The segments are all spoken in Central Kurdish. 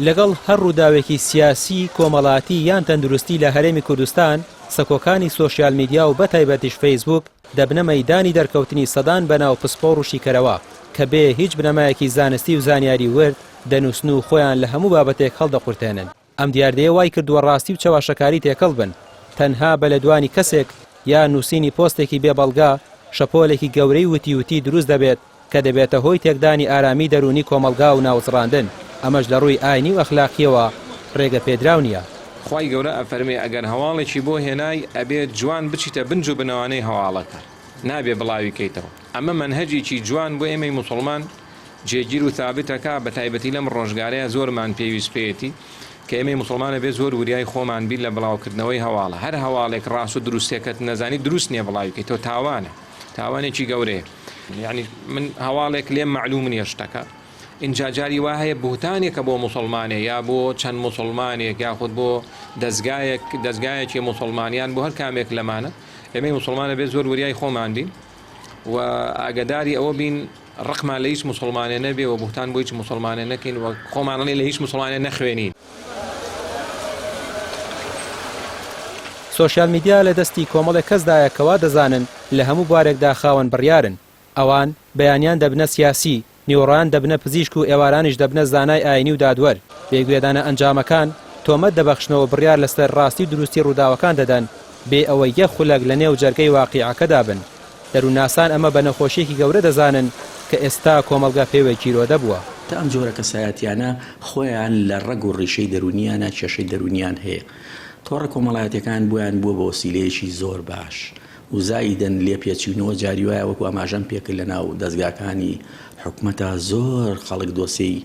لەگەڵ هەر ڕووداوێکی سیاسی، کۆمەڵاتی یان تەندروستی لە هەرێمی کوردستان، سەکۆکانی سۆشیال میدیا و بەتایبەتیش فەیسبووک دەبنە مەیدانی دەرکەوتنی سەدان بەناو پسپۆڕ و شیکەرەوە کە بێ هیچ بنەمایەکی زانستی و زانیاری ورد دەنووسن و خۆیان لە هەموو بابەتێک هەڵدەقورتێنن. ئەم دیاردەیە وای کردووە ڕاستی و چەواشەکاری تێکەڵ بن، تەنها بە لێدوانی کەسێک یا نووسینی پۆستێکی بێ بەڵگە، شەپۆلێکی گەورەی وتی وتی دروست دەبێت کە دەبێتە هۆی تێکدانی ئارامی دەروونی کۆمەڵگا و ناوزڕاندن، ئەمەش لە ڕووی ئاینی و ئەخلاقییەوە ڕێگە پێدراو نییە. خوای گەورە ئەفەرمێ ئەگەر هەواڵێکی بۆ هێنای ئەبێ جوان بچیتە بنج و بنەوانەی هەواڵەکە نابێ بڵاوی کەیتەوە ئەمە مەنهەجێکی جوان بۆ ئێمەی موسوڵمان جێگیر و ثابت ئەکا بەتایبەتی لەم ڕۆژگارەیا زۆرمان پێویست پێیەتی کە ئێمەی موسڵمان ئەبێ زۆر وریای خۆمان بین لە بڵاوکردنەوەی هەواڵە هەر هەواڵێک ڕاست و دروستێکەت نەزانی دروست نیە بڵاوی کەیتەوە تاوانە تاوانێکی گەورەیە یعنی من هەواڵێک لێم مەعلوم نیە شتەکە ئینجا جاری وا هەیە بوهتانێکە بۆ موسڵمانێ یا بۆ چەند موسڵمانێک یاخود بۆ دەزگایەک دەزگایەکی موسڵمانیان بۆ هەر کامێک لەمانە ئێمەی موسڵمانە بێ زۆر وریای خۆمان بین و ئاگداری ئەوە بین ڕقمان لە هیچ موسڵمانێ نەبێ و بوهتان بۆ هیچ موسڵمانێ نەکەین و خۆمان ڵێ لە هیچ موسڵمانێ نەخوێنین. سۆشیال میدیا لە دەستی کۆمەڵێک کەسدایە کە وا دەزانن لە هەموو بوارێکدا خاوەن بڕیارن. ئەوان بەیانیان دەبنە سیاسی، نیوەڕۆیان دەبنە پزیشک و ئێوارانیش دەبنە زانای ئایینی و دادوەر. بێ گوێدانە ئەنجامەکان، تۆمەت دەبەخشنەوە و بڕیار لەسەر ڕاستی و دروستی ڕووداوەکان دەدەن، بێ ئەوەی یەک خولەک لە نێو جەرگەی واقیعەکەدا بن. دەروونناسان ئەمە بە نەخۆشییەکی گەورە دەزانن کە ئێستا کۆمەڵگە پێوەی گیرۆدە بووە. تا ئەم جۆرە کەسایەتیانە خۆیان لە ڕەگ و ڕیشەی دەروونیانە کێشەی دەروونیان هەیە. تۆڕە کۆمەڵایەتیەکان بۆیان بووە بە وەسیلەیەکی زۆر باش و زائیدەن لێپێچینەوە جاری وایە وەکو ئاماژەم پێکرد لە ناو دەزگاکانی حکومەتا زۆر خەڵک دۆسێی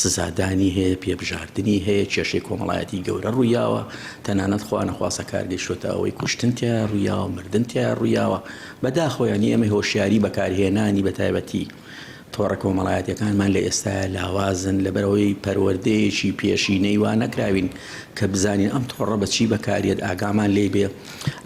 سزادانی هەیە، پێبژاردنی هەیە، کێشەی کۆمەڵایەتی گەورە ڕوویاوە، تەنانەت خوا نەخواستە کار گەیشتۆتە ئەوەی کوشتن تیایا ڕوویاوە، مردن تیایا ڕوویاوە، بەداخەوە یانی ئێمەی هۆشیاری بەکارهێنانی بەتایبەتی تۆڕە کۆمەڵایەتیەکانمان لە ئێستایا لاوازن، لەبەرئەوەی پەروەردەیەکی پێشینەی وا نەکراوین کە بزانین ئەم تۆڕە بە چی بەکاریەت ئاگامان لێی بێ،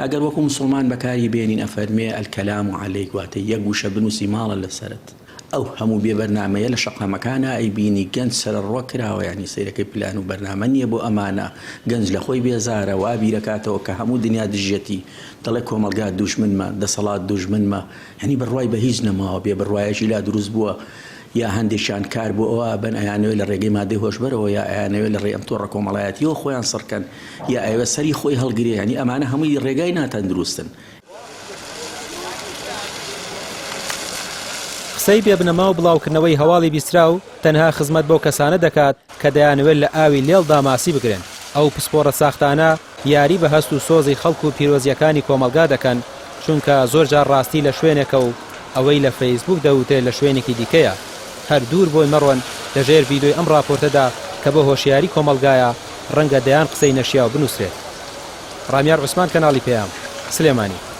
ئەگەر وەکو موسڵمان بەکاری بێنین ئەفەرمێ، الکلام علیک، واتە یەک وشە بنوسی ماڵە لەسەرت. ئەو هەموو بێ بەرنامەیە لە شەقامەکانا ئەیبینی گەنج سەرەڕۆ کراوە یانی سەیرەکەی پلان و بەرنامە نیە بۆ ئەمانە گەنج لە خۆی بێزارە وا بیرەکاتەوە کە هەموو دنیا دژیەتی دەڵێ کۆمەڵگا دوژمنمە دەسەڵات دوژمنمە یانی بڕوای بە هیچ نەماوە بێ بڕوایەکی لا دروست بووە یا هەندێکیان کار بۆ ئەوە ئەبەن ئەیانەوێ لە ڕێگەی مادەی هۆشبەرەوە یا ئەیانەوێ لە ڕێی ئەم تۆڕە کۆمەڵایەتیەوە خۆیان سڕکەن یا ئەیەوێ سەری خۆی هەڵگرێ یانی ئەمانە هەمووی ڕێگای ناتەندروستن. قسەی بێ بنەما و بڵاوکردنەوەی هەواڵی بیستراو تەنها خزمەت بەو کەسانە دەکات کە دەیانەوێت لە ئاوی لێڵدا ماسی بگرن، ئەو پسپۆڕە ساختانە یاری بە هەست و سۆزی خەڵک و پیرۆزییەکانی کۆمەڵگا دەکەن، چونکە زۆرجار ڕاستی لە شوێنێکە و ئەوەی لە فەیسبووک دەوترێت لە شوێنێکی دیکەیە. هەر دوور بۆی مەڕۆن، لە ژێر ڤیدیۆی ئەم ڕاپۆرتەدا کە بۆ هۆشیاری کۆمەڵگایە، ڕەنگە دەیان قسەی نەشیاو بنووسرێت. ڕامیار عوسمان کەناڵی پەیام، سلێمانی.